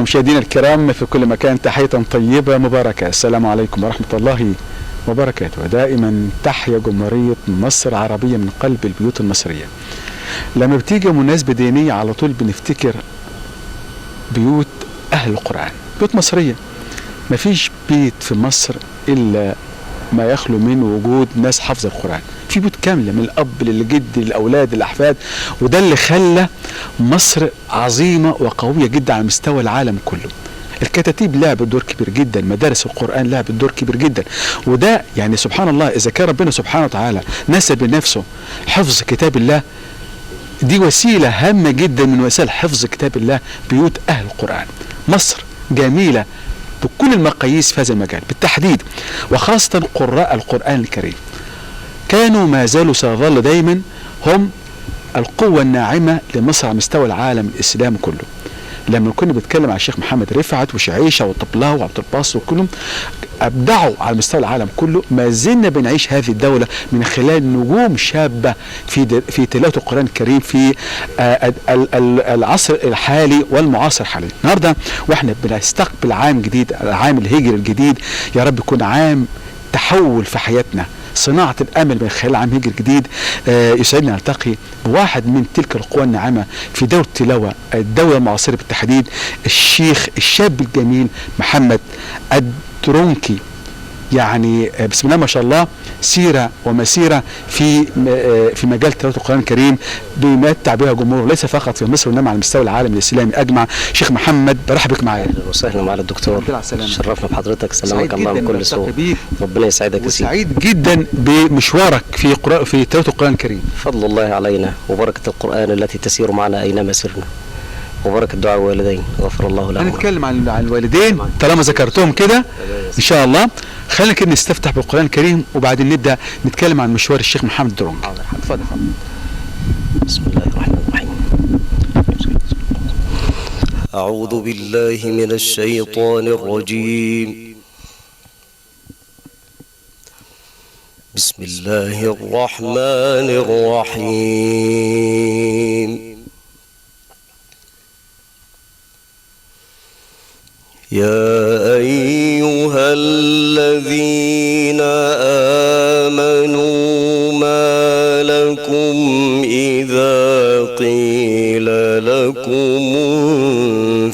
مشاهدينا الكرام في كل مكان، تحية طيبة مباركة. السلام عليكم ورحمة الله وبركاته. دائما تحيا جمهورية مصر العربية من قلب البيوت المصرية. لما بتيجي مناسبة دينية على طول بنفتكر بيوت أهل القرآن، بيوت مصرية. مفيش بيت في مصر إلا ما يخلو من وجود ناس حافظة القرآن. في بيوت كاملة من الأب للجد للأولاد للأحفاد، وده اللي خلى مصر عظيمة وقوية جدا على مستوى العالم كله. الكتاتيب لعبت دور كبير جدا، مدارس القرآن لعبت دور كبير جدا، وده يعني سبحان الله إذا كان ربنا سبحانه وتعالى نسب لنفسه حفظ كتاب الله، دي وسيلة هامة جدا من وسائل حفظ كتاب الله، بيوت أهل القرآن. مصر جميلة بكل المقاييس في هذا المجال بالتحديد، وخاصة قراء القرآن الكريم كانوا ما زالوا سيظل دايما هم القوة الناعمة لمصر على مستوى العالم الإسلام كله. لما كنا بنتكلم على الشيخ محمد رفعت وشعيشة وطبلاه وعبد الباسط وكلهم أبدعوا على مستوى العالم كله، ما زلنا بنعيش هذه الدولة من خلال نجوم شابة في تلاوة القرآن الكريم في العصر الحالي والمعاصر حاليا. النهارده واحنا بنستقبل عام جديد، العام الهجري الجديد، يا رب يكون عام تحول في حياتنا، صناعة الأمل من خلال عام هجري جديد. يسعدنا نلتقي بواحد من تلك القوى الناعمة في دولة التلاوة، الدولة المعاصرة بالتحديد، الشيخ الشاب الجميل محمد الدرنكي. يعني بسم الله ما شاء الله، سيرة ومسيرة في مجال تلاوة القرآن الكريم بيمتع بها جمهوره ليس فقط في مصر وإنما على مستوى العالم الإسلامي أجمع. شيخ محمد برحب بك معايا. أهلا وسهلا معالي الدكتور، شرفنا بحضرتك، سلامك الله من كل سوء، ربنا يسعدك يا سيدي. سعيد جدا بمشوارك في تلاوة القرآن الكريم. فضل الله علينا وبركة القرآن التي تسير معنا أينما سرنا، وبركة دعاء الوالدين غفر الله لهم. هنتكلم عن الوالدين طالما ذكرتهم كده ان شاء الله. خلينا كده نستفتح بالقرآن الكريم وبعدين نبدأ نتكلم عن مشوار الشيخ محمد الدرنكي. اتفضل. بسم الله الرحمن الرحيم. أعوذ بالله من الشيطان الرجيم. بسم الله الرحمن الرحيم. يا أيها الذين آمنوا ما لكم إذا قيل لكم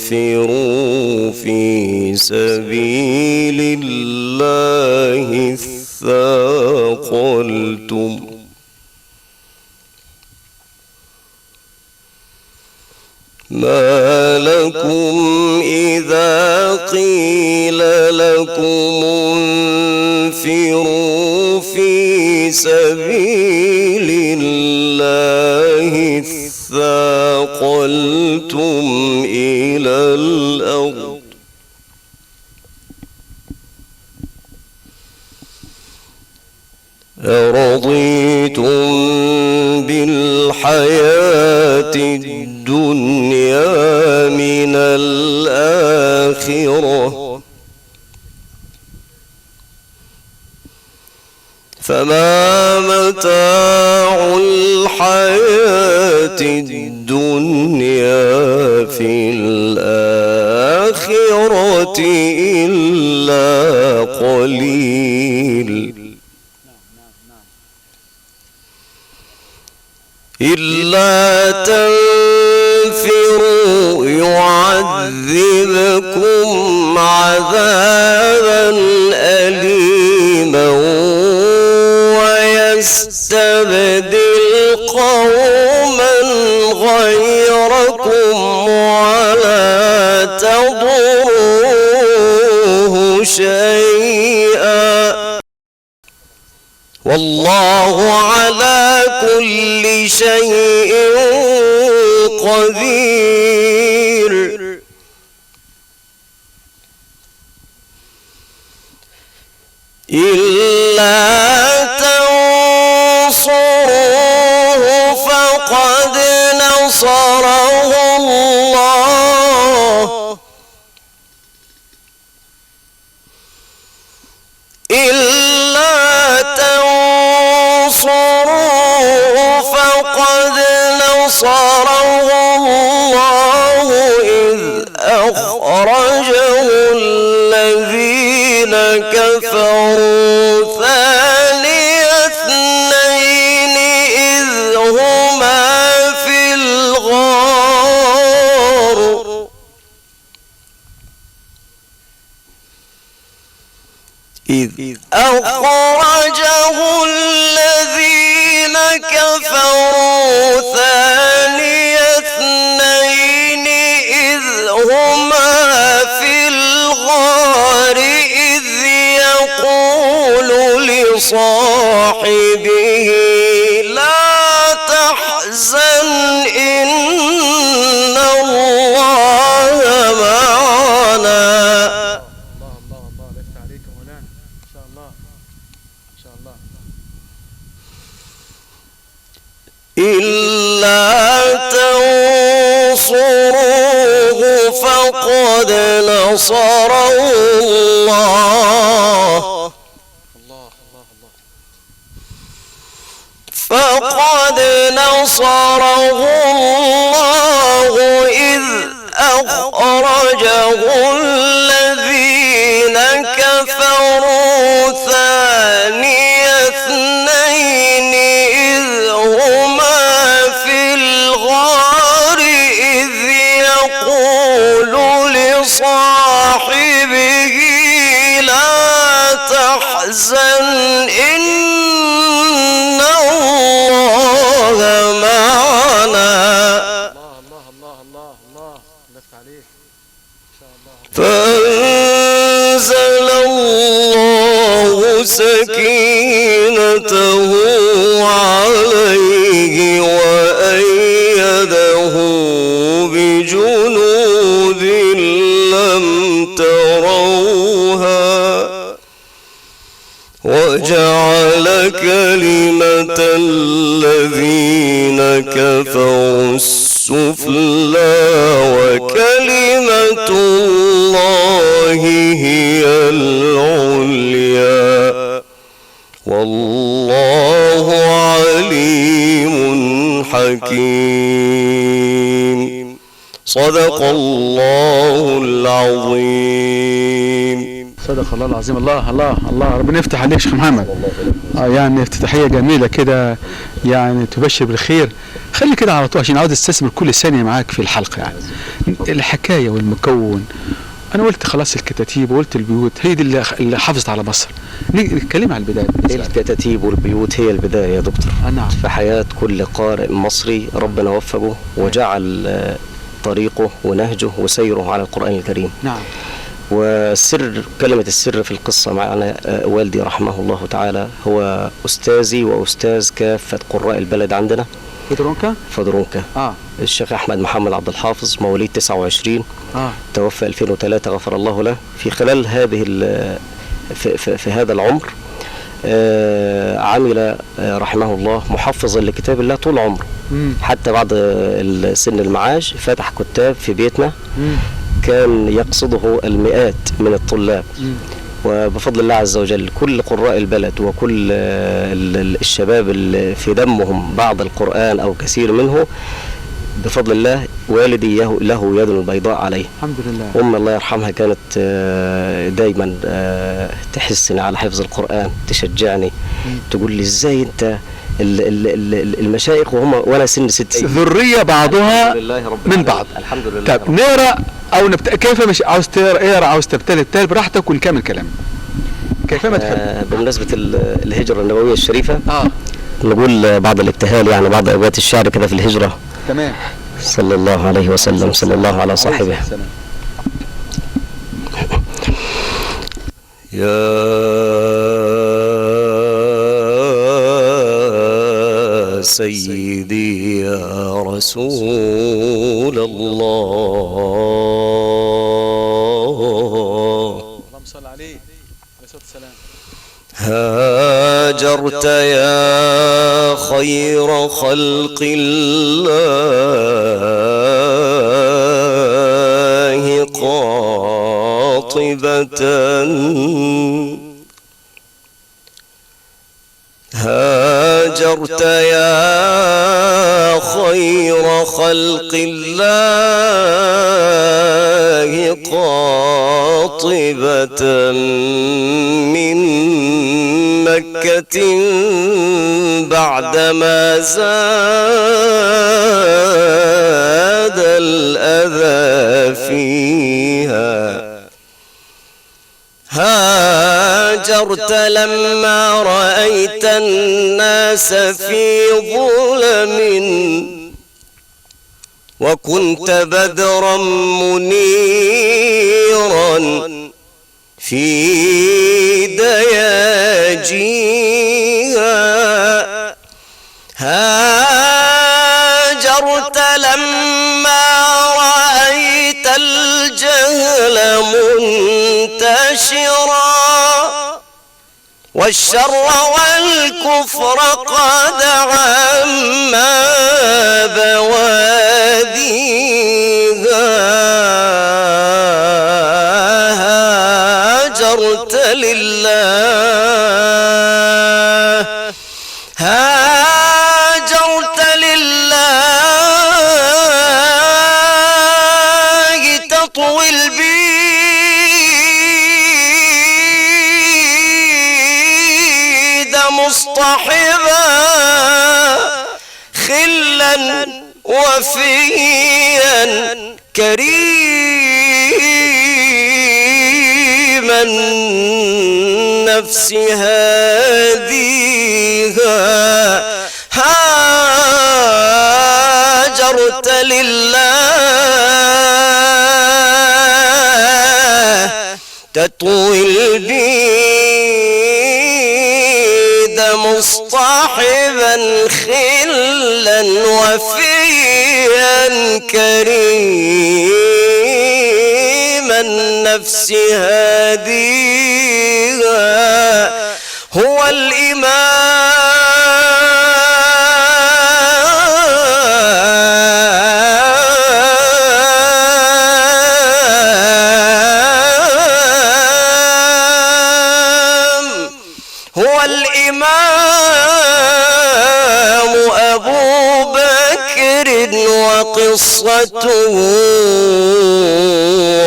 انفروا في سبيل الله اثاقلتم ما لكم إذا قيل لكم انفروا في سبيل الله اثاقلتم إلى الأرض أرضيتم بالحياة الدنيا من الآخرة فما متاع الحياة الدنيا في الآخرة إلا قليل إلا تنفروا يعذبكم عذابا أليما ويستبدل قوما غيركم ولا تضروه شيئا والله على كل شيء قدير. إلا تنصروه فقد نصره الله إلا تنصروه فقد نصره الله إذ أخرجه أخرجه الذين كفروا ثاني اثنين إذ هما في الغار إذ أخرجه الذين كفروا ثاني اثنين إذ هما في الغار إذ يقول لصاحبه لا تحزن إن الله معنا. الله الله الله، لفت عليك يا مولانا، ان شاء الله ان شاء الله. إلا تنصروه فقد نصره الله الله الله الله فقد نصره الله إذ أخرجه الذين كفروا ثاني اثنين إذ هما في الغار إذ يقول لصاحبه لا تحزن إن الله معنا. الله الله الله الله الله، لفت عليك ان شاء الله. فأنزل الله سكينته عليه وأيده بجنود لم تروها وجعل كلمة الذين كفروا السفلى وكلمة الله هي العليا والله عليم حكيم. صدق الله العظيم. صدق الله العظيم. الله الله الله، ربنا يفتح عليك شيخ محمد. يعني افتتاحية جميلة كده، يعني تبشر بالخير. خلي كده على طول عشان عاوز استثمر كل ثانية معاك في الحلقة. يعني الحكاية والمكون، أنا قلت خلاص الكتاتيب وقلت البيوت هي دي اللي حافظت على مصر. نتكلم على البداية. الكتاتيب والبيوت هي البداية يا دكتور. نعم. في حياة كل قارئ مصري ربنا وفقه وجعل طريقه ونهجه وسيره على القرآن الكريم. نعم. وسر كلمة السر في القصة معنا والدي رحمه الله تعالى، هو أستاذي وأستاذ كافة قراء البلد عندنا فدرونكا. فدرونكا. الشيخ أحمد محمد عبد الحافظ، مواليد 29، توفى 2003 غفر الله له. في خلال هذه في هذا العمر عمل رحمه الله محفظا لكتاب الله طول عمره. حتى بعد سن المعاش فتح كتاب في بيتنا. كان يقصده المئات من الطلاب. وبفضل الله عز وجل كل قراء البلد وكل الشباب اللي في دمهم بعض القرآن أو كثير منه، بفضل الله والدي له يد بيضاء عليه. الحمد لله. أم الله يرحمها كانت دايما تحسني على حفظ القرآن، تشجعني، تقول لي ازاي انت المشايخ وهم وانا سن 6 ذرية بعضها من بعض. الحمد لله. طب نقرا او كيف مش عاوز تقرا اقرا، عاوز تبتدي التالي براحتك ونكمل كلامنا كيفما تحب. بمناسبة الهجرة النبوية الشريفة نقول بعض الابتهال، يعني بعض أبيات الشعر كده في الهجرة. تمام. صلى الله عليه وسلم، صلى الله على صاحبه. يا سيدي يا رسول الله، اللهم صل عليه عليه الصلاة والسلام. هاجرت يا خير خلق الله قاطبة، هاجرت يا خير خلق الله قاطبة من مكة بعدما زاد الأذى فيها. هاجرت لما رأيت الناس في ظلم، وكنت بدرا منيرا في دياجيها. هاجرت لما رأيت الجهل منتشرا، والشر والكفر قد عما بواديها. هاجرت لله، هاجرت لله تطوي البيد مصطحبا خلا وفيا كريما النفس هاديها. هاجرت لله تطوي البيد مصطحبا خلا وفيا كريما النفس هاديها. هو الإمام هو الإمام أبو بكر، وقصته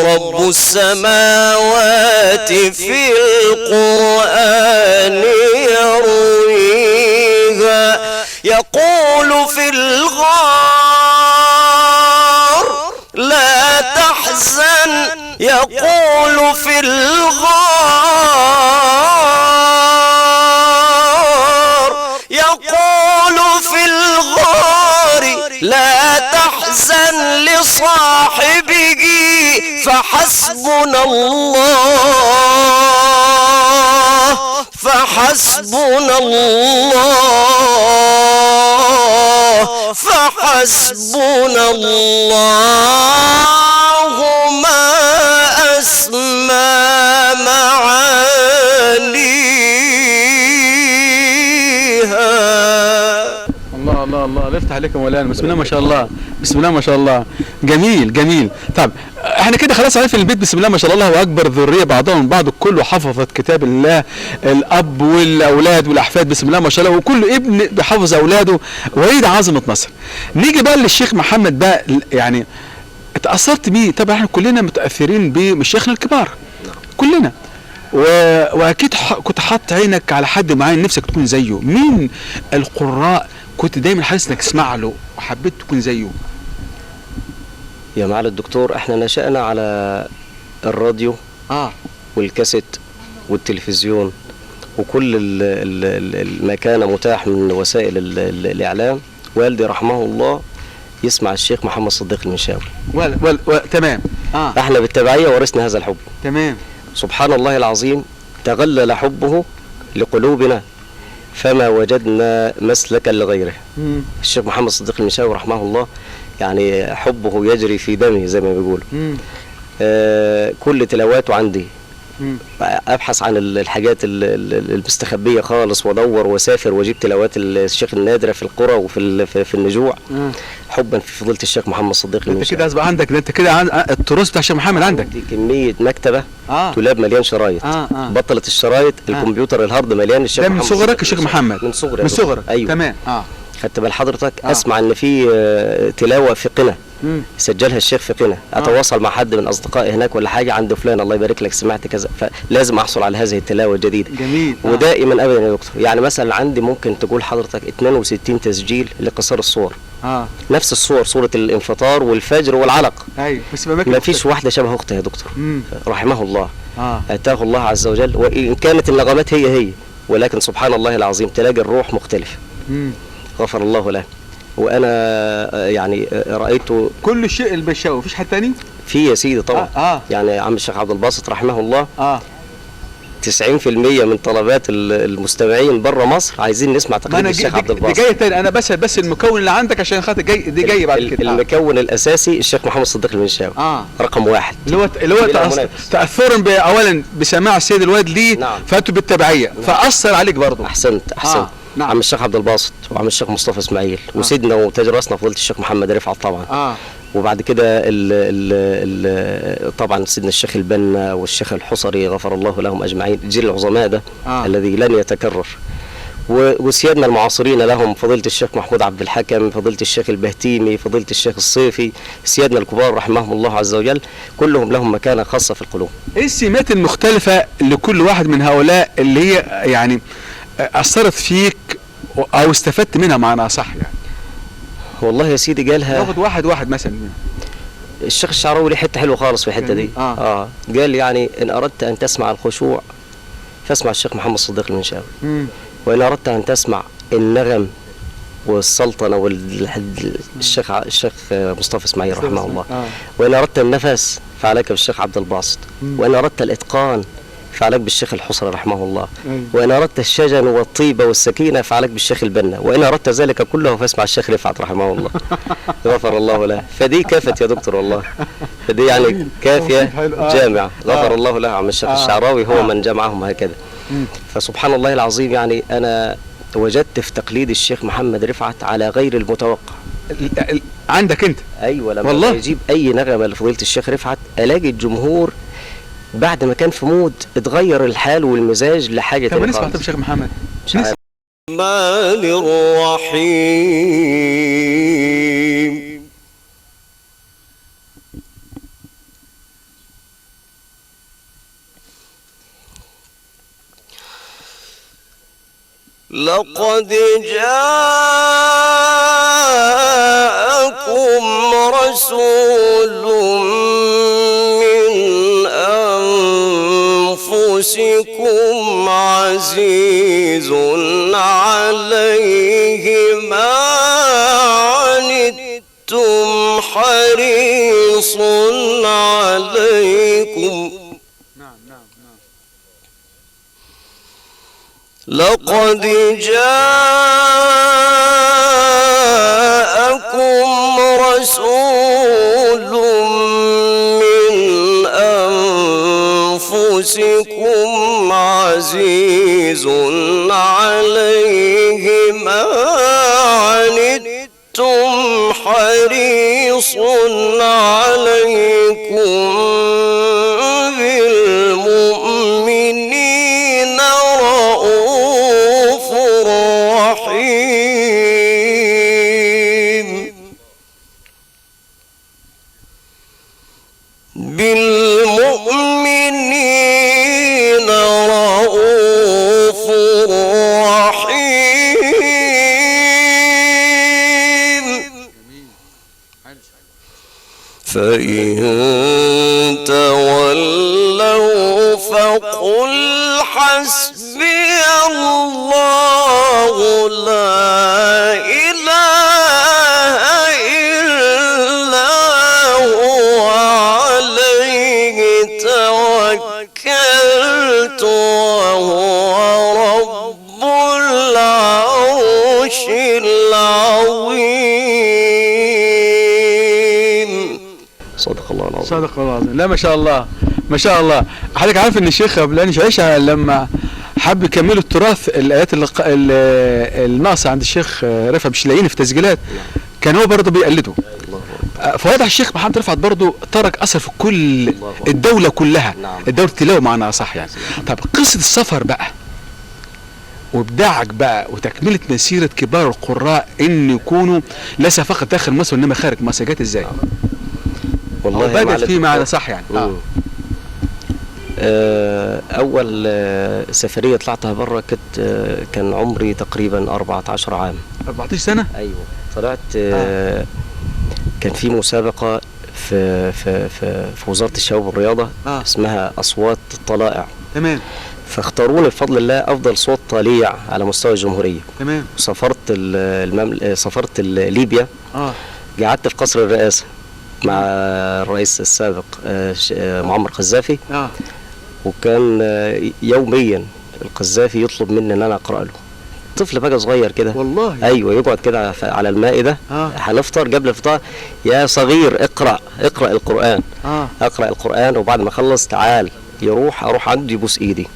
رب السماوات في القرآن يرويها. يقول في الغار لا تحزن، يقول في الغار، يقول في الغار لا تحزن لصاحبه فحسبنا الله، فحسبنا الله، فحسبنا الله ما أسمى معانيها. الله الله الله، الله يفتح عليكم مولانا. بسم الله ما شاء الله، بسم الله ما شاء الله، جميل جميل. طب احنا كده خلاص عرفنا البيت، بسم الله ما شاء الله، الله اكبر، ذرية بعضهم من بعض، كله حفظت كتاب الله، الاب والاولاد والاحفاد، بسم الله ما شاء الله، وكل ابن بيحفظ اولاده، وهي عظمه مصر. نيجي بقى للشيخ محمد بقى، يعني اتاثرت بيه طبعا، احنا كلنا متاثرين بمشايخنا الكبار كلنا، واكيد كنت حاطط عينك على حد معين نفسك تكون زيه. مين القراء كنت دايما حاسس انك تسمع له وحبيت تكون زيه؟ يا معالي الدكتور، احنا نشأنا على الراديو والكاسيت والتلفزيون وكل ما كان متاح من وسائل الإعلام. والدي رحمه الله يسمع الشيخ محمد صديق المنشاوي. تمام. احنا بالتبعية ورثنا هذا الحب. تمام. سبحان الله العظيم، تغلل حبه لقلوبنا فما وجدنا مسلكا لغيره. الشيخ محمد صديق المنشاوي رحمه الله يعني حبه يجري في دمه زي ما بيقولوا. كل تلاواته عندي. ابحث عن الحاجات المستخبيه خالص وادور واسافر واجيب تلاوات الشيخ النادرة في القرى وفي في النجوع، حبا في فضيلة الشيخ محمد صديق المنشاوي. انت كده اصبح عندك، انت كده التراث بتاع الشيخ محمد عندك. دي كمية مكتبه، دولاب مليان شرايط. بطلت الشرايط، الكمبيوتر ال hard مليان الشيخ محمد. من صغرك الشيخ محمد؟ من صغري. من صغرك. ايوه تمام. خدت بال حضرتك؟ اسمع ان في تلاوة في قنا. سجلها الشيخ في قنا، اتواصل مع حد من اصدقائي هناك ولا حاجة، عند فلان الله يبارك لك سمعت كذا، فلازم احصل على هذه التلاوة الجديدة. جميل. ودائما ابدا يا دكتور، يعني مثلا عندي ممكن تقول حضرتك 62 تسجيل لقصار الصور. نفس الصور، صوره الانفطار والفجر والعلق. ايوه، بس ما فيش واحدة شبه اختها يا دكتور. رحمه الله. اتاه الله عز وجل، وان كانت النغمات هي هي، ولكن سبحان الله العظيم تلاقي الروح مختلفة. غفر الله له. وانا يعني رايت كل شيء البشاوي، مفيش حد تاني؟ في يا سيدي طبعا. يعني عم الشيخ عبد الباسط رحمه الله، 90% من طلبات المستمعين بره مصر عايزين نسمع تقليد الشيخ عبد الباسط. دي جاية تاني، انا بس المكون اللي عندك عشان خاطر جاي، دي جاية بعد كده. المكون الاساسي الشيخ محمد صديق المنشاوي. رقم واحد، اللي هو تاثرا اولا بسماع السيد الوالد ليه. نعم. فاتوا بالتبعيه. نعم. فاثر عليك برضه. احسنت. نعم. عم الشيخ عبد الباسط وعم الشيخ مصطفى اسماعيل وسيدنا وتاج راسنا فضيلة الشيخ محمد رفعت طبعا. وبعد كده طبعا سيدنا الشيخ البنا والشيخ الحصري غفر الله لهم اجمعين، جيل العظماء ده الذي لن يتكرر. وسيادنا المعاصرين لهم فضيلة الشيخ محمود عبد الحكم، فضيلة الشيخ البهتيمي، فضيلة الشيخ الصيفي، سيادنا الكبار رحمهم الله عز وجل، كلهم لهم مكانة خاصة في القلوب. ايه السمات المختلفة لكل واحد من هؤلاء اللي هي يعني أثرت فيك أو استفدت منها معناها صح يعني؟ والله يا سيدي قالها، ناخد واحد واحد مثلا. الشيخ الشعراوي ليه حتة حلوة خالص في الحتة دي. قال يعني ان اردت ان تسمع الخشوع فاسمع الشيخ محمد صديق المنشاوي، وان اردت ان تسمع النغم والسلطنه والشيخ الشيخ مصطفى اسماعيل رحمه الله، وان اردت النفس فعليك بالشيخ عبد الباسط، وان اردت الاتقان فعليك بالشيخ الحصري رحمه الله، وإن أردت الشجن والطيبة والسكينة فعليك بالشيخ البنا، وإن أردت ذلك كله فاسمع الشيخ رفعت رحمه الله. غفر الله له. فدي كافت يا دكتور والله، فدي يعني كافية جامعة. غفر الله له عم الشيخ الشعراوي، هو من جمعهم هكذا. فسبحان الله العظيم، يعني أنا وجدت في تقليد الشيخ محمد رفعت على غير المتوقع. عندك أنت؟ أيوة، لما والله يجيب أي نغمة لفضيلة الشيخ رفعت ألاقي الجمهور بعد ما كان في مود اتغير الحال والمزاج لحاجة تانية. طب نسمع طب شيخ محمد. مش عارف. الرحمن الرحيم. لقد جاءكم رسول من أنفسكم عزيز عليه ما عنتم حريص عليكم. لقد جاءكم رسول من أنفسكم عزيز عليه ما عنتم حريص عليكم بالمؤمنين رؤوف رحيم. بالمؤمنين رؤوف رحيم. فإن تولوا فقل حسبي الله لا إله إلا هو عليه توكلت وهو رب العرش العظيم. صدق الله العظيم. صدق الله العظيم. لا ما شاء الله ما شاء الله. حضرتك عارف ان الشيخ أبلاني شعيشة لما حب يكملوا التراث الايات الناقصة عند الشيخ رفعت مش لاقيين في تسجيلات، كان هو برضه بيقلده. فواضح الشيخ محمد رفعت برضه ترك اثر في كل الدولة كلها، الدولة التلاوة معنا صح يعني. طب قصة السفر بقى، وابداعك بقى وتكمله مسيره كبار القراء ان يكونوا ليس فقط داخل مصر وانما خارج مصر، جت ازاي؟ والله بدأت في معنى صح يعني. اول سفرية طلعتها بره كنت كان عمري تقريبا 14 عام. 14 سنة؟ ايوه طلعت. كان في مسابقة في في في, في وزارة الشباب والرياضة اسمها اصوات الطلائع. تمام. فاختاروني بفضل الله افضل صوت طليع على مستوى الجمهورية. تمام. وسافرت سافرت ليبيا. قعدت في قصر الرئاسة مع الرئيس السابق معمر قذافي. وكان يوميا القذافي يطلب مني ان انا اقرا له. طفل بقى صغير كده والله. ايوه يقعد كده على المائدة، هنفطر قبل الفطار، يا صغير اقرا اقرا القران. اقرا القران، وبعد ما اخلص تعال. يروح اروح عنده يبوس ايدي.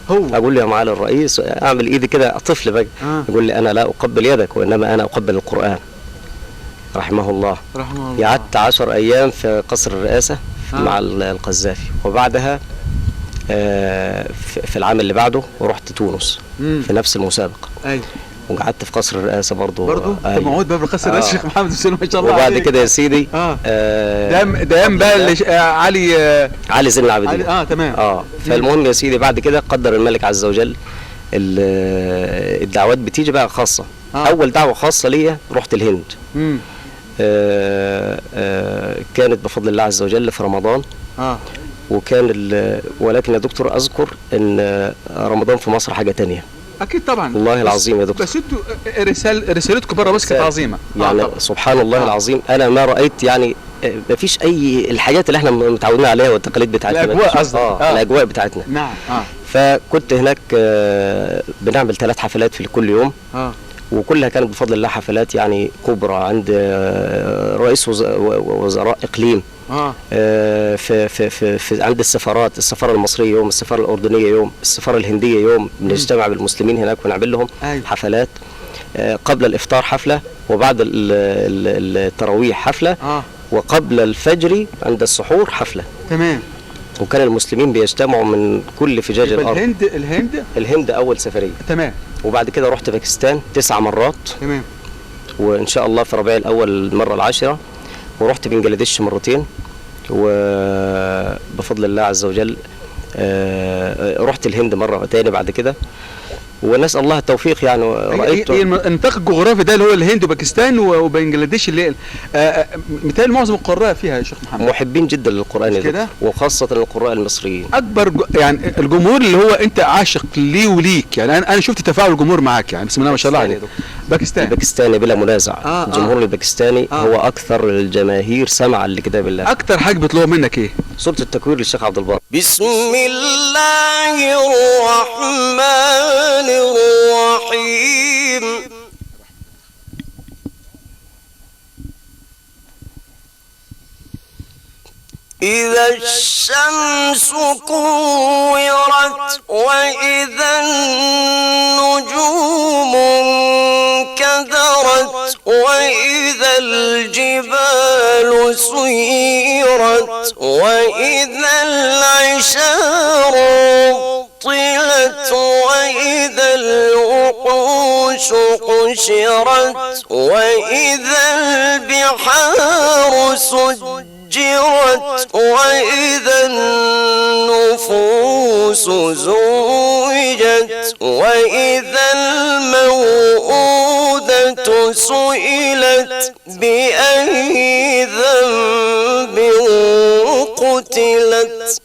هو اقول له يا معالي الرئيس، اعمل ايدي كده، طفل بقى. يقول لي انا لا اقبل يدك وانما انا اقبل القران. رحمه الله. رحمه الله. قعدت 10 ايام في قصر الرئاسة مع القذافي، وبعدها في العام اللي بعده رحت تونس في نفس المسابقة. ايوه. وقعدت في قصر الرئاسة برضه. انت موعود باب قصر الرئاسة شيخ محمد بن ما شاء الله. وبعد كده يا سيدي ده بقى اللي علي زين العابدين. تمام. فالمهم يا سيدي بعد كده قدر الملك عز وجل الدعوات بتيجي بقى خاصة. اول دعوه خاصة ليا رحت الهند. كانت بفضل الله عز وجل في رمضان. وكان ولكن يا دكتور اذكر ان رمضان في مصر حاجة تانية. اكيد طبعا. والله العظيم يا دكتور. بس انتوا رسالتكم بره مصر كانت عظيمة يعني. سبحان الله العظيم، انا ما رايت يعني ما فيش اي الحاجات اللي احنا متعودين عليها والتقاليد بتاعتنا. الاجواء قصدك. الاجواء بتاعتنا. نعم. فكنت هناك بنعمل 3 حفلات في كل يوم. وكلها كانت بفضل الله حفلات يعني كبرى عند رئيس وزراء اقليم. في في في, في عند السفارات، السفارة المصرية يوم، السفارة الاردنية يوم، السفارة الهندية يوم. بنجتمع بالمسلمين هناك ونعمل لهم حفلات. قبل الافطار حفلة، وبعد التراويح حفلة، وقبل الفجر عند السحور حفلة. تمام. وكان المسلمين بيجتمعوا من كل فجاج الارض. الهند اول سفرية. تمام. وبعد كده رحت باكستان 9 مرات. تمام. وان شاء الله في ربيع الاول المرة 10. ورحت بنجلاديش مرتين، وبفضل الله عز وجل رحت الهند مرة تاني بعد كده، ونسال الله التوفيق يعني. رأيت النطاق الجغرافي ده اللي هو الهند وباكستان وبنجلاديش اللي مثال معظم القراء فيها يا شيخ محمد محبين جدا للقران كده، وخاصة القراء المصريين. اكبر يعني الجمهور اللي هو انت عاشق ليه وليك يعني. انا شفت تفاعل الجمهور معاك يعني، بسم الله ما شاء الله عليك. باكستان الباكستاني بلا منازع. الجمهور الباكستاني هو اكثر الجماهير سمعا لكتاب الله. اكثر حاجة بيطلبوا منك ايه؟ سورة التكوير للشيخ عبد البر. بسم الله الرحمن الرحيم. إذا الشمس كورت وإذا النجوم انكدرت وإذا الجبال سيرت وإذا العشار عطلت وإذا الوحوش حشرت وإذا البحار سجرت وإذا النفوس زوجت وإذا الموءودة سئلت بأي ذنب قتلت.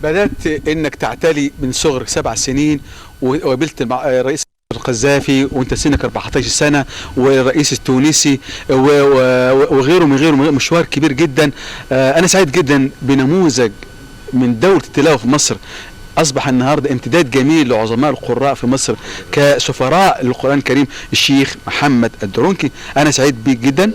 بدأت انك تعتلي من صغرك 7 سنين، وقابلت الرئيس القذافي وانت سنك 14 سنة، والرئيس التونسي وغيره من غيره، مشوار كبير جدا. انا سعيد جدا بنموذج من دولة التلاوة في مصر. اصبح النهارده امتداد جميل لعظماء القراء في مصر كسفراء للقران الكريم، الشيخ محمد الدرونكي. انا سعيد بيك جدا،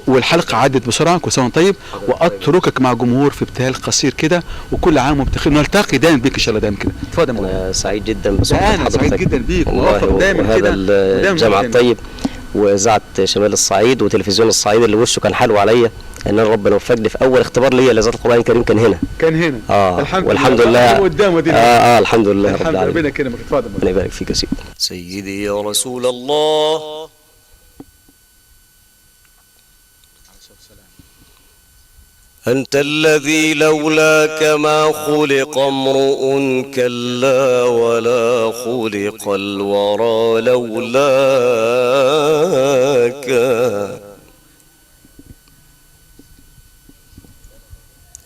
والحلقة عدت بسرعة. كل سنة وانت طيب، واتركك مع جمهور في ابتهال قصير كده، وكل عام وانت بخير، نلتقي دايما بيك ان شاء الله دايما كده. اتفضل. انا سعيد جدا بصحبه حضرتك. انا سعيد جدا بيك والله، دايما كده الجامعة الطيب، واذاعة شمال الصعيد وتلفزيون الصعيد اللي وشه كان حلو عليا ان ربنا وفقني في اول اختبار ليا لذات القران الكريم كان هنا. كان هنا. الحمد والحمد لله. لله. قدام ودينا. الحمد لله رب الحمد لله، العالمين. ربنا يكرمك. اتفضل. ربنا يبارك فيك يا سيدي. سيدي يا رسول الله، أنت الذي لولاك ما خلق امرؤ، كلا ولا خلق الورى لولاك.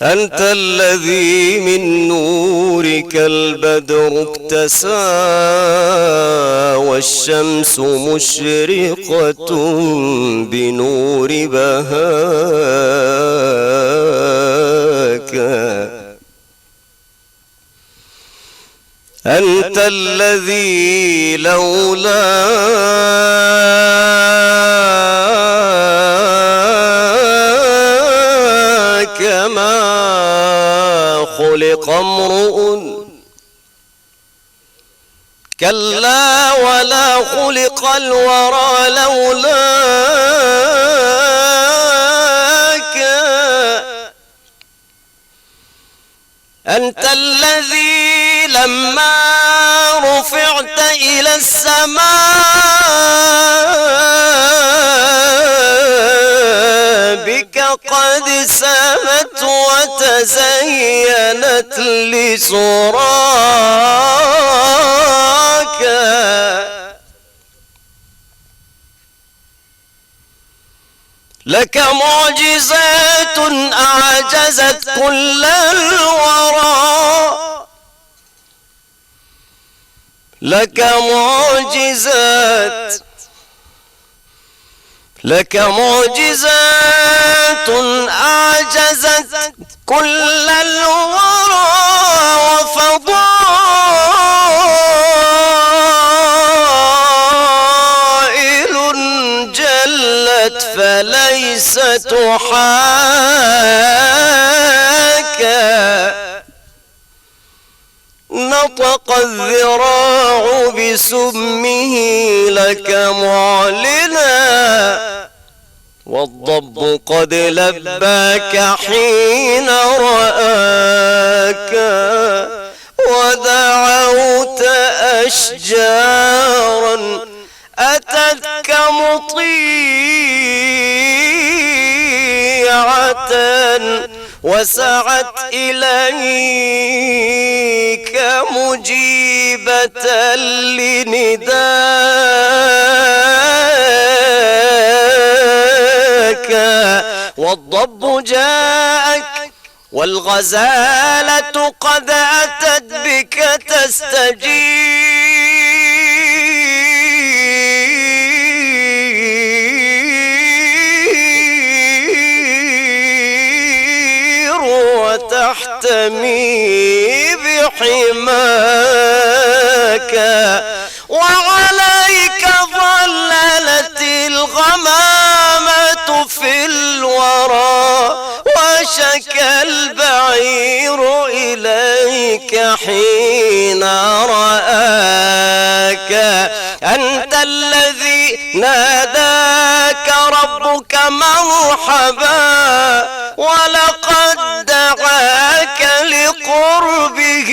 أنت الذي من نورك البدر اكتسى، والشمس مشرقة بنور بهاك. أنت الذي لولاك ما خلق امرؤ، كلا ولا خلق الورى لولاك. أنت الذي لما رفعت إلى السماء بك قد سمت وتزينت لسراك. لك معجزات أعجزت كل الورى، لك معجزات، لك معجزات أعجزت كل الورى، وفضائل جلت فليس تحاكى. نطق الذراع بسمه لك معلنا، والضب قد لباك حين رآك، ودعوت أشجارا أتتك مطيعة وسعت إليك مجيبة لنداك. والضب جاءك والغزالة قد أتت بك تستجير وتحتمي بحماك، وعليك ظللت الغمامة في الورى، وشكى البعير إليك حين رآك. أنت الذي ناداك ربك مرحبا، ولقد دعاك لقربه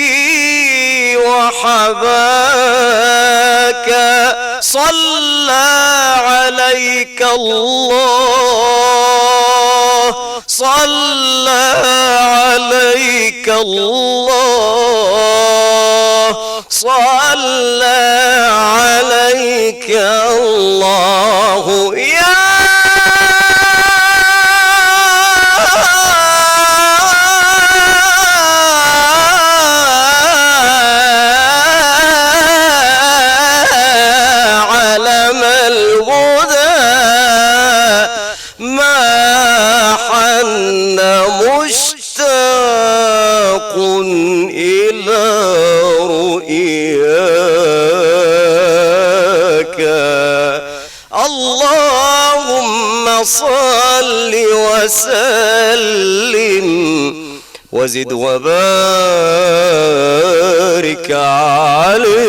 وحباك. صلى عليك الله، صلى عليك الله، صلى عليك الله يا علم الهدى. ما حن مشتاق إلى رؤياك. اللهم صل وسلم وزد وبارك عليه.